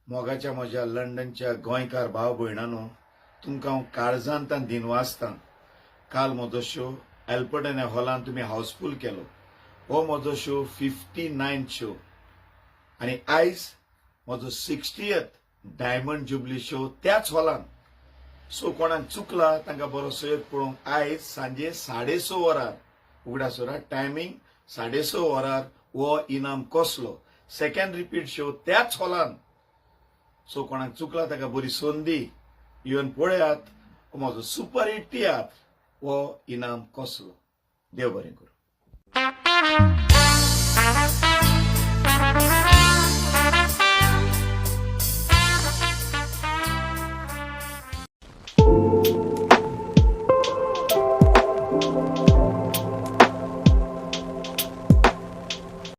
मोगाच्या म्हज्या लंडनच्या गोंयकार भाव भयणांनो, तुमकां हांव काळजांतान दिनवासतां. काल म्हजो शो एल्पर्टन ह्या हॉलान तुमी हाऊसफूल केलो. हो म्हजो शो 59 शो आनी आयज म्हजो 60th diamond jubilee show त्याच हॉलान. सो कोणाक चुकला तांकां बरो सहयोग पळोवंक आयज सांजे 6:30 वरार, उगडास दवरात टायमींग, 6:30 वरार हो इनाम कसलो सेकंड रिपीट शो त्याच हॉलान. सो कोणाक चुकला ताका बरी संदी, येवन पळयात हो म्हजो सुपर हिट तियात्र, हो इनाम कसलो. देव बरें करूं.